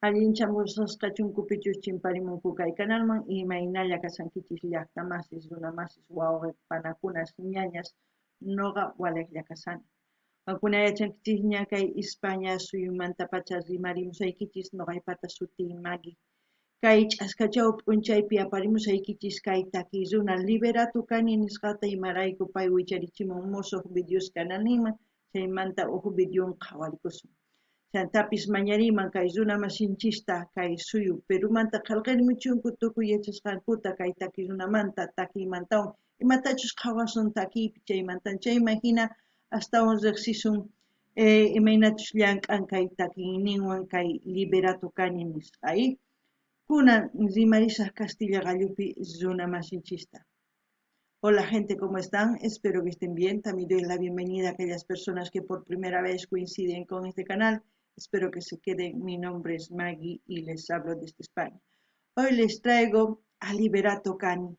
Allinchamusqasqa chunkupichus chimparimunku kay kanalman, imaynalla kashankichis llaqta masis, runa masis, wawqe panakunas, ñañas, noqa walejlla kashani. Qankuna yachankichisña kay Ispaña suyumantapacha rimarimusaykichis, noqaypata sutiy Magui. Kay ch'askachaw p'unchaypi aparimusaykichis kay takiy runa Liberato Kani nisqata, imarayku pay wicharichimun mosoj videos kanalninman, chaymanta uj videon qhawarikusun. Chantapis mañariyman kay runa masinchista kay suyu Perumanta qhelqerimuchunku tukuy yachasqankuta kay takiy runamanta, takiymantawan, imatachus qhawasun takiypi chaymantan, chayman hina astawan rejsisun imaynachus llank'an kay takiyninwan kay Liberato Kani nisqa. Kunan rimarisaj Castilla qallupi runa masinchista. Hola gente, ¿cómo están? Espero que estén bien. También doy la bienvenida a aquellas personas que por primera vez coinciden con este canal. Espero que se queden. Mi nombre es Maggie y les hablo desde España. Hoy les traigo a Liberato Kani.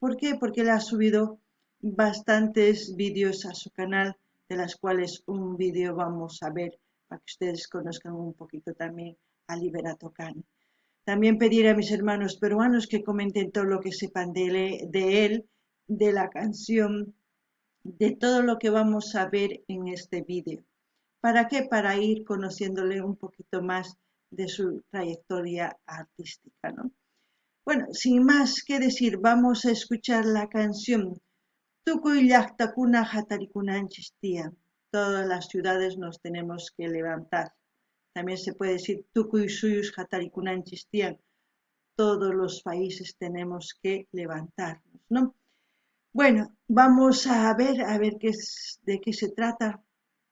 ¿Por qué? Porque él ha subido bastantes vídeos a su canal, de las cuales un vídeo vamos a ver para que ustedes conozcan un poquito también a Liberato Kani. También pedir a mis hermanos peruanos que comenten todo lo que sepan de él, de la canción, de todo lo que vamos a ver en este vídeo. ¿Para qué? Para ir conociéndole un poquito más de su trayectoria artística, ¿no? Bueno, sin más que decir, vamos a escuchar la canción Tukuy llaqtakuna hatarikunanchis tiyan. Todas las ciudades nos tenemos que levantar. También se puede decir tukuy suyus hatarikunanchis tiyan. Todos los países tenemos que levantarnos, ¿no? Bueno, vamos a ver de qué se trata.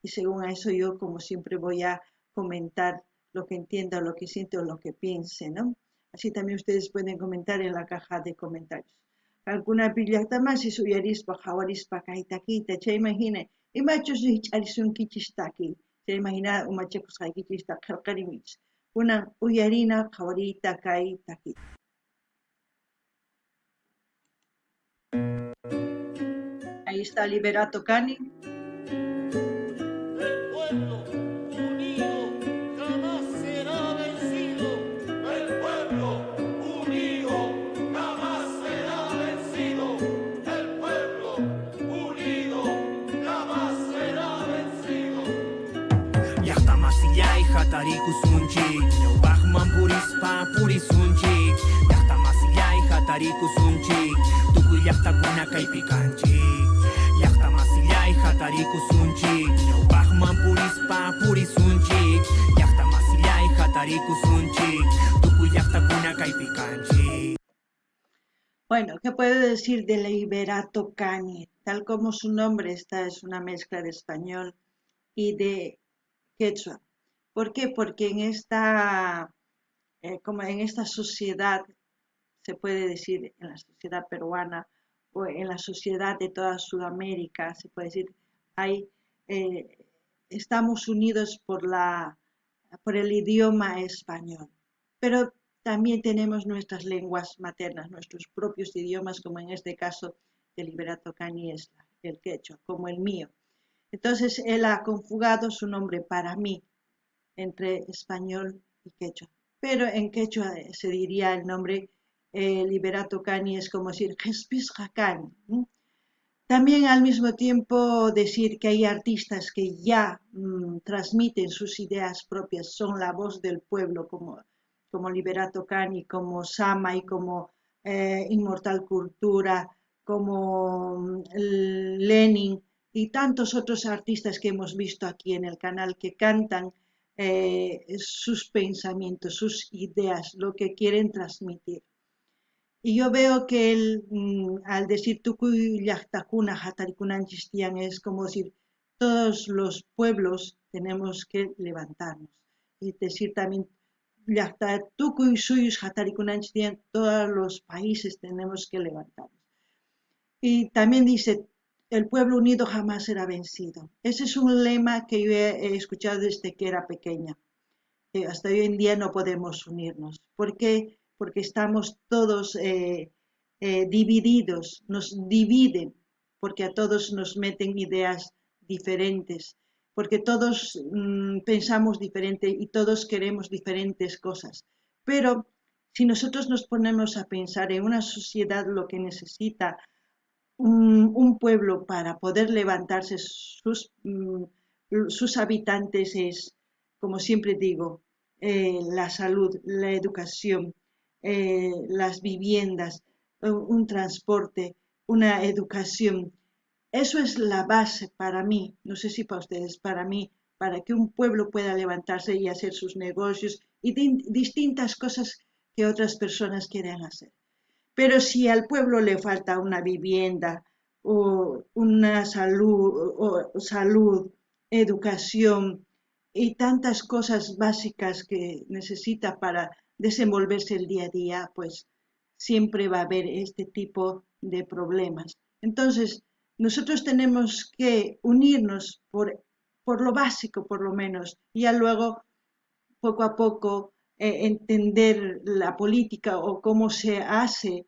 Y según a eso yo, como siempre, voy a comentar lo que entienda, lo que siento, lo que piense, ¿no? Así también ustedes pueden comentar en la caja de comentarios. Qankuna llaqta masis uyarispa, qhawarispa kay takiyta, chayman hina imachus rikch'arisunkichis takiy, chayman hina umachakusqaykichista qhelqarimuychis. Kunan uyarina qhawariyta kay takiyta. Ahí está Liberato Kani. El pueblo unido jamás será vencido. El pueblo unido jamás será vencido. El pueblo unido jamás será vencido. Llaqta masillay hatarikusunchik, ñawpaqman purispa purisunchik. Llaqta masillay hatarikusunchik, tukuy llaqtakuna kaypi kanchik. Llaqta masillay hatarikusunchik, ñawpaqman purispa purisunchik. Llaqta masillay hatarikusunchik, tukuy llaqtakuna kaypi kanchik. Bueno, ¿qué puedo decir de Liberato Kani? Tal como su nombre, esta es una mezcla de español y de quechua. ¿Por qué? Porque como en esta sociedad, se puede decir en la sociedad peruana o en la sociedad de toda Sudamérica, se puede decir, estamos unidos por el idioma español, pero también tenemos nuestras lenguas maternas, nuestros propios idiomas, como en este caso de Liberato Kani es el quechua, como el mío. Entonces él ha conjugado su nombre para mí entre español y quechua. Pero en quechua se diría el nombre Liberato Kani es como decir Qhispisqa Kani, ¿m? También al mismo tiempo decir que hay artistas que ya transmiten sus ideas propias, son la voz del pueblo, como Liberato Kani, como Sama y como Inmortal Cultura, como Lenin y tantos otros artistas que hemos visto aquí en el canal que cantan sus pensamientos, sus ideas, lo que quieren transmitir. Y yo veo que él, al decir tukuy llaqtakuna hatarikunanchis tiyan, es como decir todos los pueblos tenemos que levantarnos. Y decir también llaqta tukuy suyus hatarikunanchis tiyan, todos los países tenemos que levantarnos. Y también dice, el pueblo unido jamás será vencido. Ese es un lema que yo he escuchado desde que era pequeña. Hasta hoy en día no podemos unirnos. ¿Por qué? Porque estamos todos divididos, nos dividen, porque a todos nos meten ideas diferentes. Porque todos pensamos diferente y todos queremos diferentes cosas. Pero si nosotros nos ponemos a pensar en una sociedad, lo que necesita un pueblo para poder levantarse sus habitantes es, como siempre digo, la salud, la educación, las viviendas, un transporte, una educación. Eso es la base para mí, no sé si para ustedes, para mí, para que un pueblo pueda levantarse y hacer sus negocios y distintas cosas que otras personas quieren hacer. Pero si al pueblo le falta una vivienda o una salud, o salud, educación y tantas cosas básicas que necesita para desenvolverse el día a día, pues siempre va a haber este tipo de problemas. Entonces, nosotros tenemos que unirnos por lo básico, por lo menos, y ya luego, poco a poco, entender la política o cómo se hace,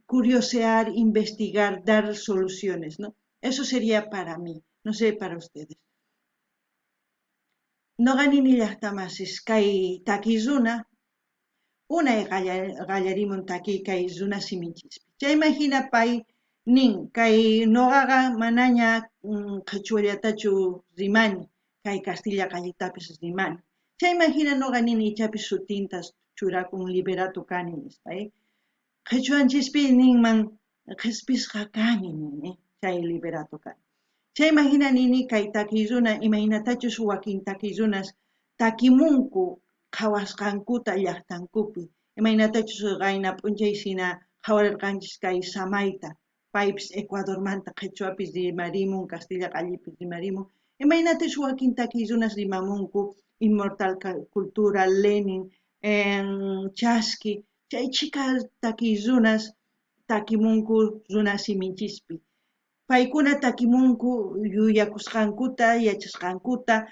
curiosear, investigar, dar soluciones, ¿no? Eso sería para mí, no sé para ustedes. Noqa nini llaqtamasis kay takiy runa unay qallarimun takiy kay runa siminchispi. Chayman hina pay nin kay noqaqa manaña qhichwallatachu rimani, kay kastilla qallitapis rimani. Chayman hina noqa nini ichapis sutinta churakun Liberato kani nispa. Qhichwanchispi ninman qhispisqa kani nini, chay Liberato kani. Chayman hina nini kay takiy runa imaynatachus wakin takiy runas takimunku qhawasqankuta llaqtankupi, imaynatachus qayna p'unchay hina qhawarirqanchis kay samayta, paypis Ecuadormanta qhichwapis rimarimun, kastilla qallipis rimarimun, imaynatachus wakin takiy runas rimamunku, Inmortal Cultura, Lenin, Chaski, chay chhika takiy runas takimunku runa siminchispi. Paykuna takimunku yuyakusqankuta, yachasqankuta,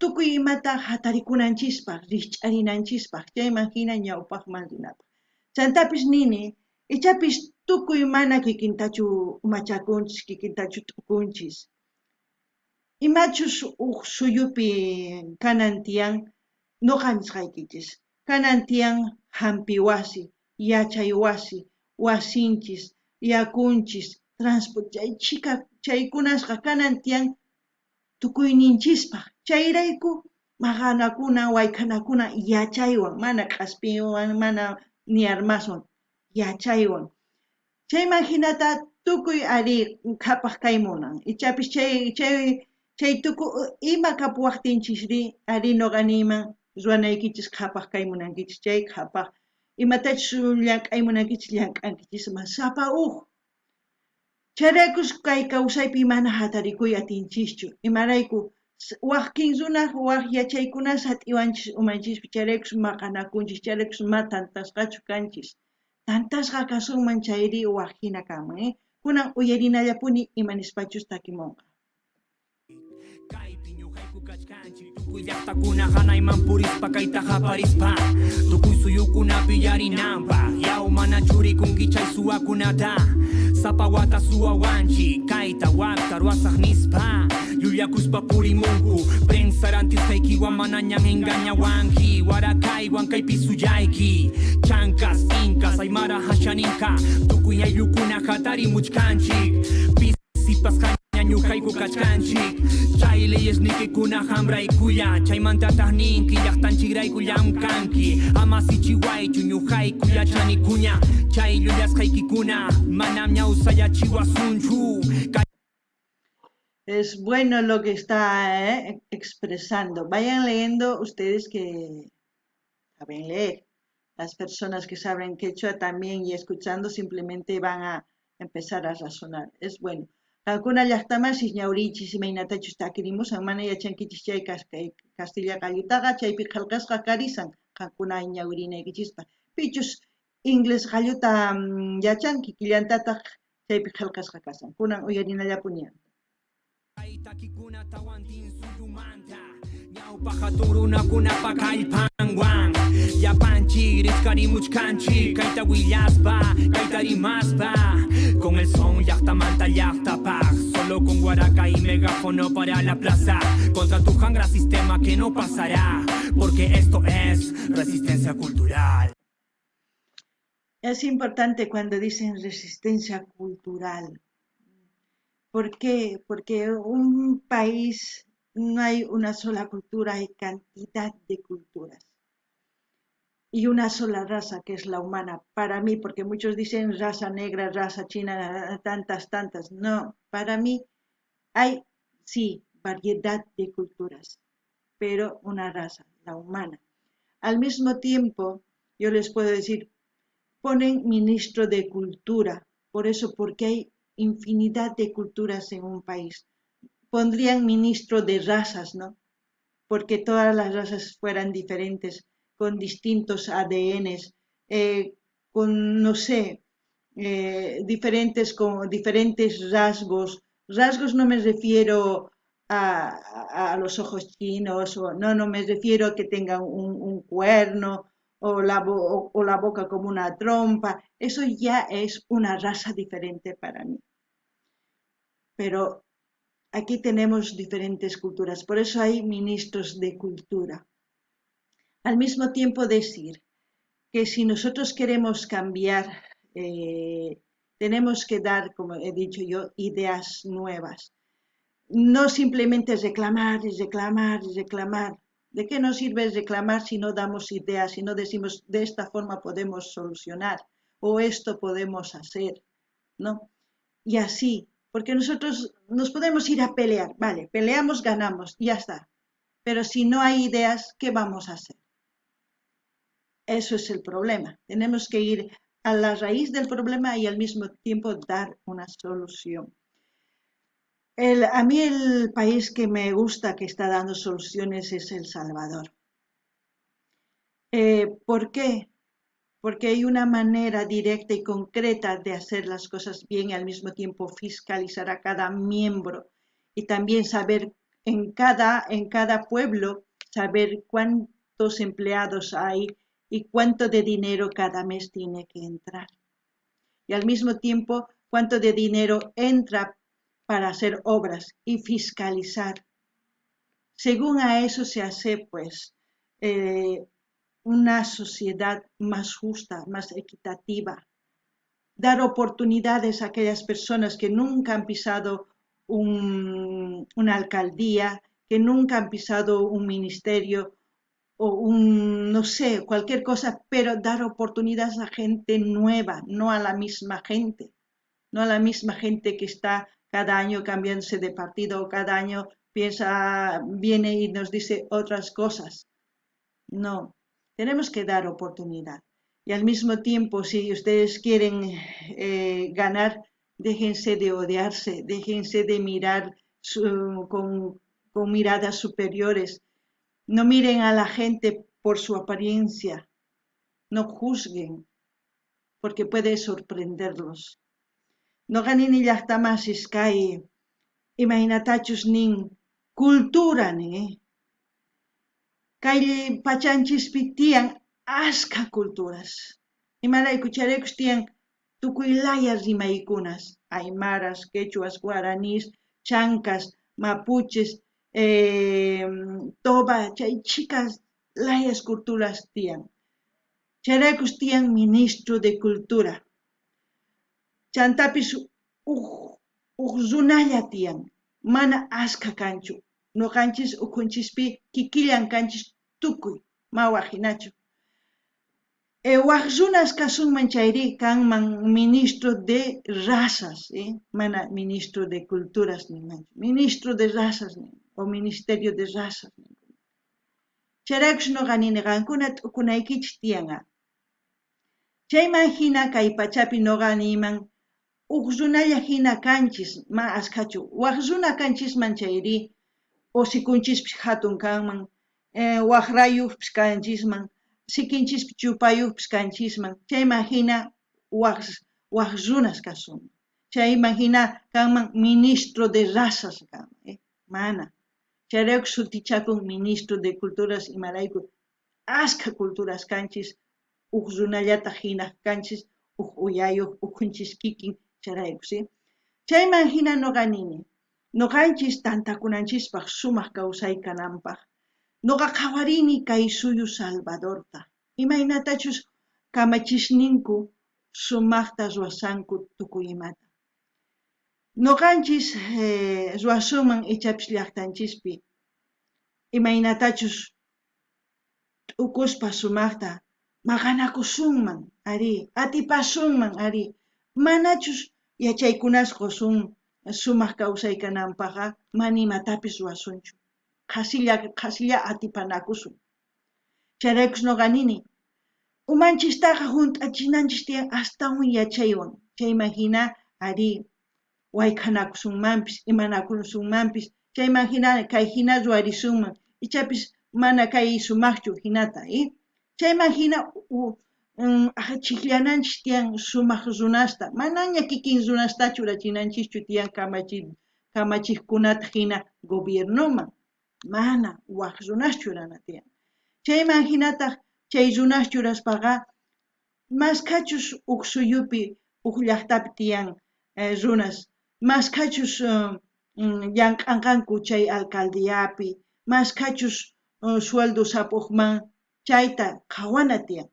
tukuy imata hatarikunanchispaq, rikch'arinanchispaq, chayman hina ñawpaqman rinapaq. Chantapis nini, ichapis tukuy mana kikintachu umachakunchis, kikintachu t'ukunchis. Imachus uj suyupi kanan tiyan, noqa nisqaykichis, kanan tiyan hampi wasi, yachay wasi, wasinchis, yakunchis, transporte, chay chhika chaykunasqa kanan tiyan tukuyninchispaq. Chayrayku maqanakuna, wayk'anakuna yachaywan, mana k'aspiwan, mana ni armaswan, yachaywan. Chayman hinata tukuy ari qhapaq kay munan. Ichapis chay tuku ima kapuwaqtinchisri ari noqa niyman ruwanaykichis qhapaq kay munankichis chay qhapaq imatachus llank'ay munankichis llank'ankichisman sapa uj. Chayraykus kay kawsaypi mana hatarikuy atinchischu. Imarayku wajkin runaj waj yachaykuna sat'iwanchis umanchispi, chayraykus maqanakunchis, chayraykus ma tantasqachu kanchis. Tantasqa kasunman chayri waj hina kanman, eh? Kunan uyarinallapuni ima nispachus takimunqa. Kaypi ñuqayku kachkanchik tukuy llaqtakuna hanayman purispa kayta qaparispa tukuy suyukunapi yarinanpaq yaw mana churikunki chay suwakunata sapa wata suwawanchik kayta wakta ruwasaq nispa llullakuspa purimunku prensa rantisqaykiwan manañan engañawanki warakaywan kaypi suyayki chankas incas aymara hashaninka tukuy ayllukuna hatarimuchkanchik pisipasqa ñuqayku kachkanchik chay leyesniykikuna qamraykulla chaymantataq ninki llaqtanchikrayku llamkanki ama sichiwaychu ñuqayku yachanikuña chay llullasqaykikuna manam ñawsayachiwasunchu. Es bueno lo que está expresando. Vayan leyendo ustedes que saben leer. Las personas que saben quechua también y escuchando simplemente van a empezar a razonar. Es bueno. Qankuna llaqtamasis ñawrinchis imaynatachus takirimusan mana yachankichis chay kastilla qallutaqa chaypi qillqasqa karisan qankuna ñawrinaykichispaq. Pichus inglés qalluta yachan kikillantataq chaypi qillqasqa kasan. Kunan uyarinallapuni. Takikuna tawantin suyumanta ñawpaq hatun runakunapa kallpanwan llapanchik richkarimuchkanchik kayta willaspa kayta rimaspa con el son llaqtamanta llaqtapaq. Solo con guaraca y megáfono para la plaza. Contra tu jangra sistema que no pasará. Porque esto es resistencia cultural. Es importante cuando dicen resistencia cultural. ¿Por qué? Porque un país no hay una sola cultura, hay cantidad de culturas. Y una sola raza que es la humana. Para mí, porque muchos dicen raza negra, raza china, tantas, tantas. No, para mí hay, sí, variedad de culturas, pero una raza, la humana. Al mismo tiempo, yo les puedo decir, ponen ministro de cultura, por eso, porque hay infinidad de culturas en un país. Pondrían ministro de razas, ¿no? Porque todas las razas fueran diferentes, con distintos ADNs, con, no sé, diferentes, con diferentes rasgos. Rasgos no me refiero a los ojos chinos, o, no, no me refiero a que tengan un cuerno o la boca como una trompa. Eso ya es una raza diferente para mí. Pero aquí tenemos diferentes culturas, por eso hay ministros de cultura. Al mismo tiempo decir que si nosotros queremos cambiar, tenemos que dar, como he dicho yo, ideas nuevas. No simplemente reclamar y reclamar y reclamar. ¿De qué nos sirve reclamar si no damos ideas, si no decimos de esta forma podemos solucionar o esto podemos hacer, ¿no? Y así, porque nosotros nos podemos ir a pelear, vale, peleamos, ganamos, ya está. Pero si no hay ideas, ¿qué vamos a hacer? Eso es el problema. Tenemos que ir a la raíz del problema y al mismo tiempo dar una solución. A mí el país que me gusta que está dando soluciones es El Salvador. ¿Por qué? Porque hay una manera directa y concreta de hacer las cosas bien y al mismo tiempo fiscalizar a cada miembro y también saber en cada pueblo, saber cuántos empleados hay y cuánto de dinero cada mes tiene que entrar. Y al mismo tiempo, cuánto de dinero entra para hacer obras y fiscalizar. Según a eso se hace, pues, una sociedad más justa, más equitativa. Dar oportunidades a aquellas personas que nunca han pisado una alcaldía, que nunca han pisado un ministerio o un, no sé, cualquier cosa, pero dar oportunidades a gente nueva, no a la misma gente, no a la misma gente que está cada año cambiándose de partido o cada año piensa, viene y nos dice otras cosas. No, tenemos que dar oportunidad. Y al mismo tiempo, si ustedes quieren ganar, déjense de odiarse, déjense de mirar con miradas superiores. No miren a la gente por su apariencia, no juzguen, porque puede sorprenderlos. Noqa nini llaqtamasis kay imaynatachus nin cultura nin, kay pachanchispi tiyan askha culturas. Imarayku chayraykus tiyan tukuy laya rimaykunas, aymaras, quechuas, guaraníes, chancas, mapuches, toba, chay chicas layas culturas tiyan. Chayraykus tiyan ministro de cultura. Chantapis uj runalla tiyan, mana askha kanchu. Noqanchis ukhunchispi kikillan kanchis tukuy, ma wajinachu. Waj runas kasunman chayri kanman ministro de razas, mana ministro de culturas ninmanchu, ministro de razas nin, o ministerio de razas nin. Chayraykus noqa nini qankuna t'ukunaykichis tiyan. Chayman hina kay pachapi noqa niyman uj runalla hina kanchis, ma askhachu. Waj runa kanchisman chayri hocikunchispis hatun kanman, waqrayuqpis kanchisman, sikinchispi chupayuqpis kanchisman, chayman hina waj runas kasunman. Chayman hina kanman ministro de razas kanman, mana. Chayrayku sutichakun ministro de culturas imarayku askha culturas kanchis, uj runallataq hina kanchis, uj uyayuq, ukhunchis kikin chayrayku, ¿sí? Chayman hina noqa nini. Noqanchis tantakunanchispaj sumaj kawsay kananpaj. Noqa qhawarini kay suyu Salvadorta, imaynatachus kamachisninku sumajta ruwashanku tukuy imata. Noqanchis ruwasunman ichapis llajtanchispi imaynatachus t'ukuspa sumajta maqanakusunman, arí, atipasunman, arí, manachus yachaykunas qosun sumaj kawsay kananpajqa mana imatapis ruwasunchu, qhasilla qhasilla atipanakusun. Chayraykus noqa nini, umanchistaqa junt'achinanchis tiyan astawan yachaywan, chayman jina arí waykhanakusunmanpis, imanakusunmanpis, chayman jina kay jina ruwarisunman, ichapis mana kay sumajchu jinata, Chayman jina chijllananchis tiyan sumaj runasta, manaña kikin runasta churachinanchischu tiyan kamachejkunata jina gobiernoman, mana waj runas churana tiyan. Chayman jinataj chay runas churaspaqa mashkhachus uj suyupi, uj llajtapi tiyan runas, mashkhachus llank'anqanku chay alcaldiapi, mashkhachus sueldo sapojman chayta qhawana tiyan.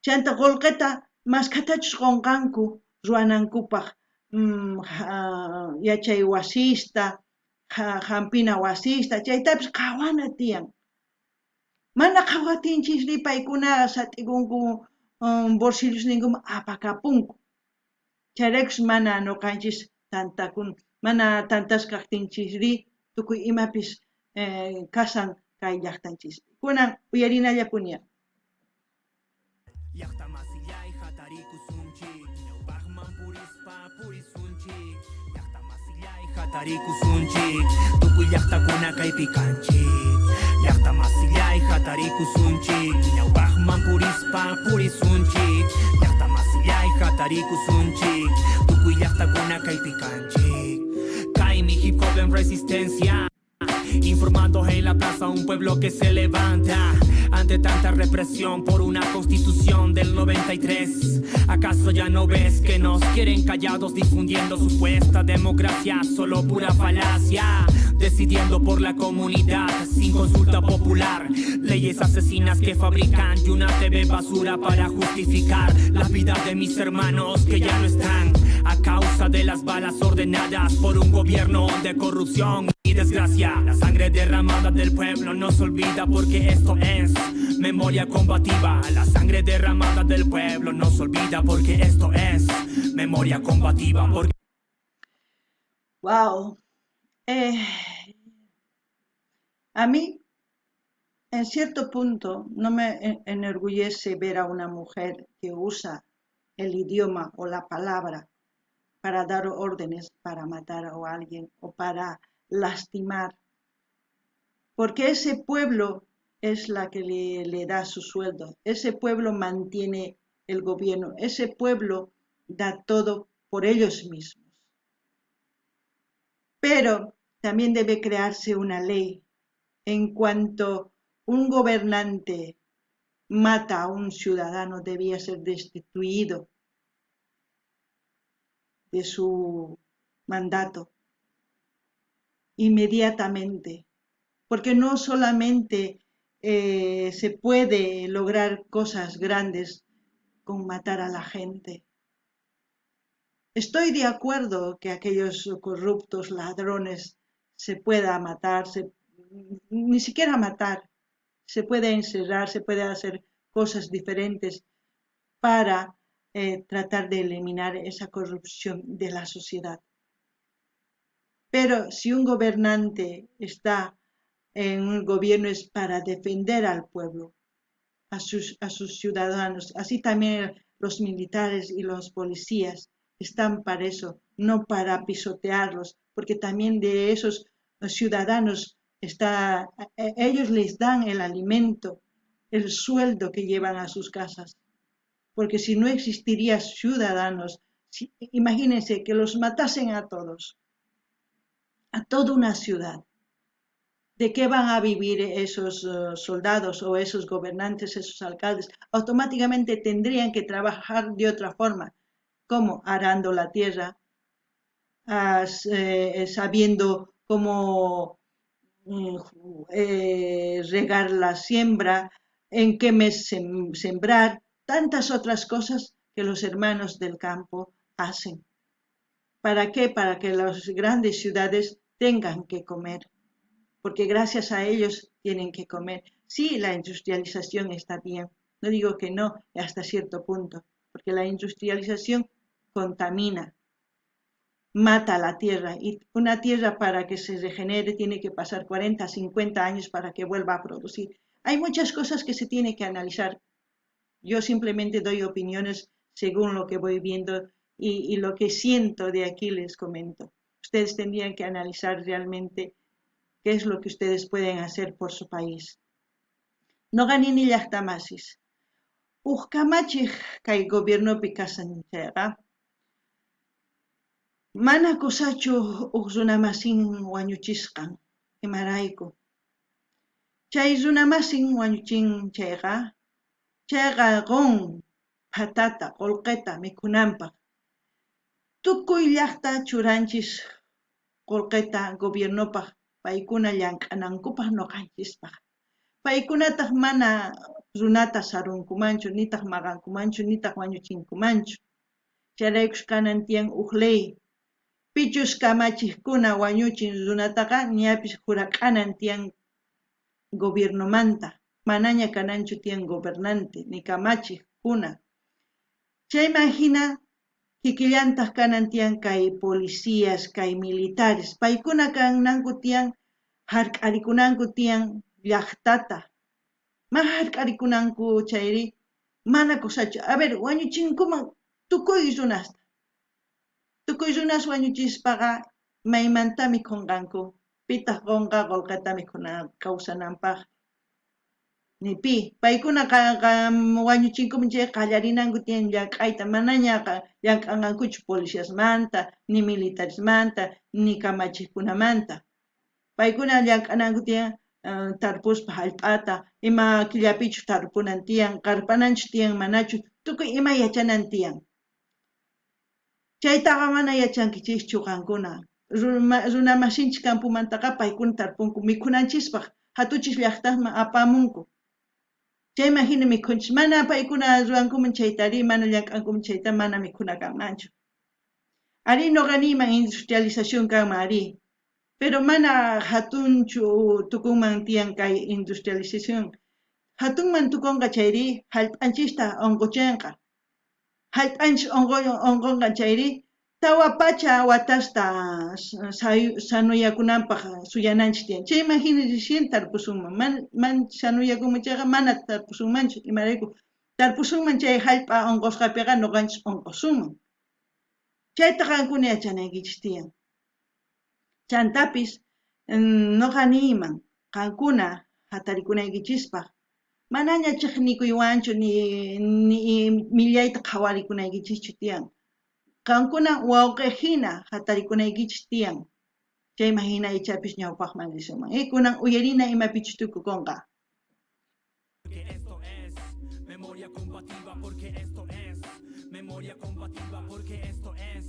Chanta qolqeta mashkhatachus qonqanku ruwanankupaj yachay wasista, jampina wasista, chaytapis qhawana tiyan. Mana qhawajtinchisrí paykuna sat'ikunku bolsillosninkuman apakapunku. Chayraykus mana noqanchis tantakun, mana tantasqa kajtinchisrí tukuy imapis kashan kay llajtanchispi. Kunan uyarinallapuni. Llajta masillay jatarikusunchik, ñawpajman purispa purisunchik. Llajta masillay jatarikusunchik, tukuy llajtakuna kaypi kanchik. Llajta masillay jatarikusunchik, ñawpajman purispa purisunchik. Llajta masillay jatarikusunchik, tukuy llajtakuna kaypi kanchik. Kaymi hip hop en resistencia. Informando en la plaza un pueblo que se levanta ante tanta represión por una constitución del 93. ¿Acaso ya no ves que nos quieren callados difundiendo supuesta democracia? Solo pura falacia, decidiendo por la comunidad sin consulta popular. Leyes asesinas que fabrican y una TV basura para justificar las vidas de mis hermanos que ya no están a causa de las balas ordenadas por un gobierno de corrupción y desgracia. La sangre derramada del pueblo no se olvida porque esto es memoria combativa. La sangre derramada del pueblo no se olvida porque esto es memoria combativa. Porque Wow. A mí, en cierto punto, no me enorgullece ver a una mujer que usa el idioma o la palabra para dar órdenes para matar a alguien o para lastimar, porque ese pueblo es la que le da su sueldo, ese pueblo mantiene el gobierno, ese pueblo da todo por ellos mismos. Pero también debe crearse una ley. En cuanto un gobernante mata a un ciudadano, debía ser destituido de su mandato inmediatamente, porque no solamente se puede lograr cosas grandes con matar a la gente. Estoy de acuerdo que aquellos corruptos ladrones se pueda matar, ni siquiera matar, se puede encerrar, se puede hacer cosas diferentes para tratar de eliminar esa corrupción de la sociedad. Pero si un gobernante está en un gobierno es para defender al pueblo, a sus ciudadanos. Así también los militares y los policías están para eso, no para pisotearlos, porque también de esos ciudadanos está, ellos les dan el alimento, el sueldo que llevan a sus casas. Porque si no existiría ciudadanos, imagínense que los matasen a todos, a toda una ciudad. ¿De qué van a vivir esos soldados o esos gobernantes, esos alcaldes? Automáticamente tendrían que trabajar de otra forma, como arando la tierra, sabiendo cómo regar la siembra, en qué mes sembrar, tantas otras cosas que los hermanos del campo hacen. ¿Para qué? Para que las grandes ciudades tengan que comer, porque gracias a ellos tienen que comer. Sí, la industrialización está bien, no digo que no, hasta cierto punto, porque la industrialización contamina, mata la tierra, y una tierra para que se regenere tiene que pasar 40, 50 años para que vuelva a producir. Hay muchas cosas que se tiene que analizar. Yo simplemente doy opiniones según lo que voy viendo y lo que siento de aquí les comento. Ustedes tendrían que analizar realmente qué es lo que ustedes pueden hacer por su país. Noqa nini llaqtamasis. Uj kamachej kay gobiernopi kashan chayqa, mana kusachu uj runamasin wañuchisqan, imarayku. Chay runamasin wañuchin chayqa, chayqa qun phatata, qullqita mikhunanpaq. Tukuy llaqta churanchis qullqita gobiernopaq, paykuna llank'anankupaq nuqanchispaq. Paykunataq mana runata sarunkumanchu, nitaq maqankumanchu, nitaq wañuchinkumanchu. Chayraykus kanan tiyan uj ley. Pichus kamachiqkuna wañuchin runataqa ñapis jurak'anan tiyan gobiernomanta. Manaña kananchu tiyan gobernante, ni kamachiqkuna. Chayman hina kikillantaq kanan tiyan kay policías, kay militares. Paykuna kananku tiyan hark'arikunanku tiyan llaqtata. Ma hark'arikunanku chayri mana kusachu. A ver, wañuchinkuman tukuy runasta. Tukuy runas wañuchispaqa maymanta mikhunqanku. Pitaq qunqa qullqita mikhuna kawsananpaq. Ni pi. Paykuna wañuchinkuman chay qallarinanku tiyan llank'ayta, manaña llank'anqankuchu policiasmanta, ni militaresmanta, ni kamachiqkunamanta. Paykuna llank'ananku tiyan tarpuspa hallp'ata, ima killapichu tarpunan tiyan, qarpananchu tiyan, manachu, tukuy ima yachanan tiyan. Chaytaqa mana yachankichischu qankuna. Runamasinchik campomantaqa paykuna tarpunku mikhunanchispaq, hatuchis llaqtaman apamunku. Chayman hina mikhunchis, mana paykuna ruwankuman chaytari, mana llank'ankuman chayta, mana mikhuna kanmanchu. Ari noqa niyman industrialización kanman ari, pero mana hatunchu tukunman tiyan kay industrialización. Hatunman tukunqa chayri hallp'anchista unquchinqa. Hallp'anchis unqunqa chayri tawa pacha watasta sanuyakunanpaq suyananchis tiyan. Chayman hina recién tarpusunman. Man sanuyakunman chayqa mana tarpusunmanchu. Imarayku tarpusunman chay hallp'a unqusqapiqa nuqanchis unqusunman. Chayta qankuna yachanaykichis tiyan. Chantapis noqa niyman qankuna hatarikunaykichispa manaña chiqnikuywanchu ni millayta qhawarikunaykichikchu tiyan. Qankuna wawqi hina hatarikunaykichik tiyan. Chayman hina ichapis ñawpaqman risunman. Kunan uyarina imapichus tukukunqa. Porque esto es memoria combativa, porque esto es memoria combativa, porque esto es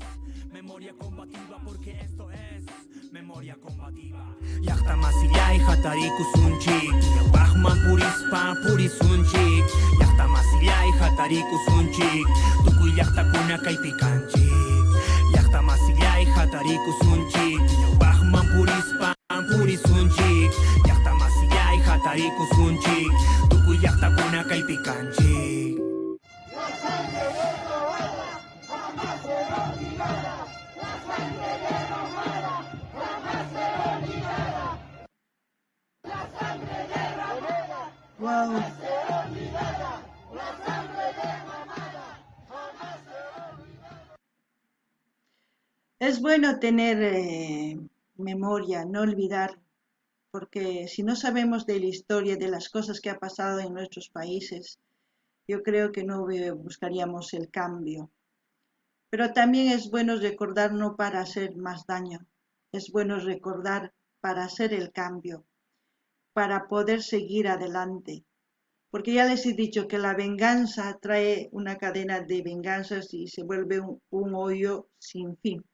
memoria combativa, porque esto es memoria combativa. Llaqta masillay hatarikusunchik, ñawpaqman purispa purisunchik. Llaqta masillay hatarikusunchik, tukuy llaqtakuna kaypi kanchik. Llaqta masillay hatarikusunchik, ñawpaqman purispa purisunchik. Llaqta masillay hatarikusunchik, tukuy llaqtakuna kaypi kanchik. La sangre de Mamada jamás será olvidada. La sangre de Mamada jamás será olvidada. La sangre de Mamada jamás será olvidada. La sangre de Mamada jamás será olvidada. Es bueno tener memoria, no olvidar, porque si no sabemos de la historia, de las cosas que ha pasado en nuestros países, yo creo que no buscaríamos el cambio. Pero también es bueno recordar no para hacer más daño, es bueno recordar para hacer el cambio, para poder seguir adelante. Porque ya les he dicho que la venganza trae una cadena de venganzas y se vuelve un hoyo sin fin.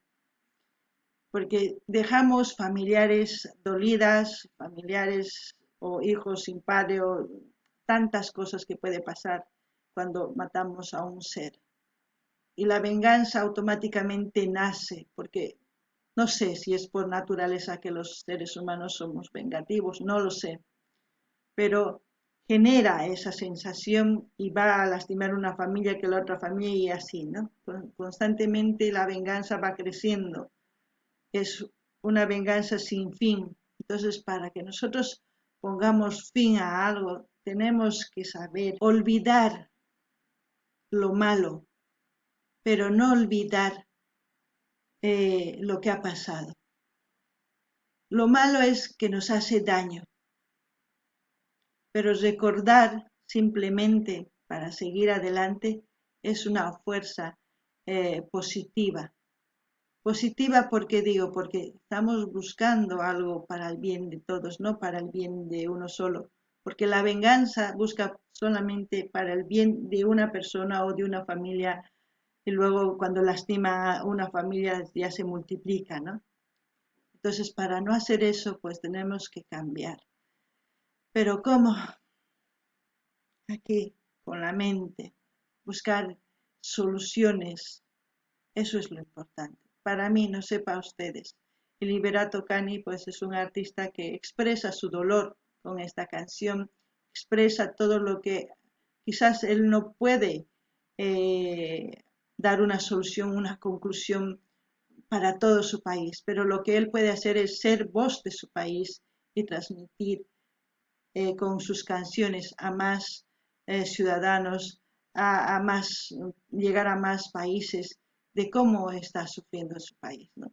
Porque dejamos familiares dolidas, familiares o hijos sin padre, o tantas cosas que puede pasar cuando matamos a un ser. Y la venganza automáticamente nace, porque no sé si es por naturaleza que los seres humanos somos vengativos, no lo sé, pero genera esa sensación y va a lastimar una familia que la otra familia y así, ¿no? Constantemente la venganza va creciendo, es una venganza sin fin. Entonces, para que nosotros pongamos fin a algo, tenemos que saber olvidar lo malo, pero no olvidar lo que ha pasado. Lo malo es que nos hace daño, pero recordar simplemente para seguir adelante es una fuerza positiva. Positiva, ¿por qué digo? Porque estamos buscando algo para el bien de todos, no para el bien de uno solo. Porque la venganza busca solamente para el bien de una persona o de una familia, y luego cuando lastima a una familia ya se multiplica, ¿no? Entonces, para no hacer eso, tenemos que cambiar. Pero ¿cómo? Aquí, con la mente, buscar soluciones, eso es lo importante. Para mí, no sé para ustedes, el Liberato Cani, es un artista que expresa su dolor con esta canción, expresa todo lo que quizás él no puede dar una solución, una conclusión para todo su país, pero lo que él puede hacer es ser voz de su país y transmitir con sus canciones a más ciudadanos, llegar a más países de cómo está sufriendo su país, ¿no?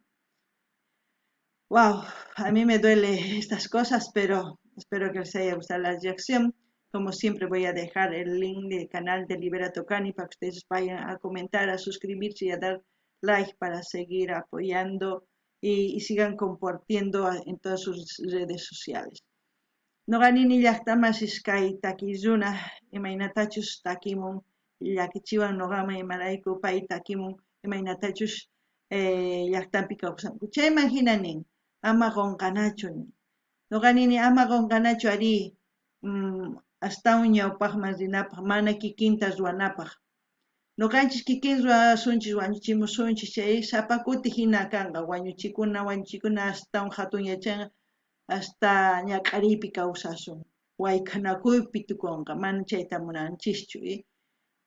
Guau, a mí me duele estas cosas, pero espero que les haya gustado la reacción. Como siempre voy a dejar el link del canal de Liberato Cani para que ustedes vayan a comentar, a suscribirse y a dar like para seguir apoyando y sigan compartiendo en todas sus redes sociales. Noqa nini llaqtamasis kay takiy runa, imaynatachus takimun llakichiwan noqaman imarayku pay takimun imaynatachus llaqtanpi kawsanku. Chayman hina nin, ama qunqanachu nin. Noqa nini ama qunqanachu ari, astawan ñawpaqman rinapaq, mana kikinta ruwanapaq. Noqanchis kikin ruwasunchis, wañuchimusunchis, chay sapa kuti hina kanqa, wañuchikuna, wañuchikuna astawan hatun yachanqa, hasta ñak'ariypi kawsasun, wayk'anakuypi tukunqa, mana chayta munanchischu.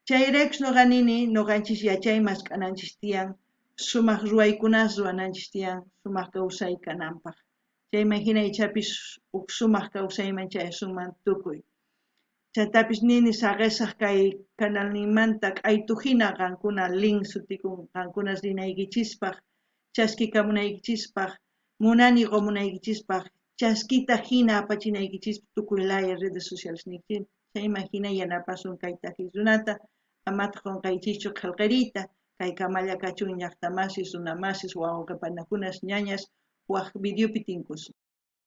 Chayraykus noqa nini, noqanchis yachay mask'ananchis tiyan, sumaq ruwaykunas ruwananchis tiyan, sumaq kawsay kananpaq. Chayman hina ichapis huk sumaq kawsayman chayasunman tukuy. Chantapis nini saqesaq kay canalninmanta k'aytu hina qankuna link sutikun qankuna rinaykichispaq, chaskikamunaykichispaq, munani qomunaykichispaq, chaskita hina apachinaykichispaq tukuy laya redes sociales niykichis. Chayman hina yanapasun kay takiy runata, amataq qonqaychischu qhelqeriyta, kay kamalla kachun llaqtamasis, runamasis, wawqipanakunas, ñañas, waj videopi tinkusun.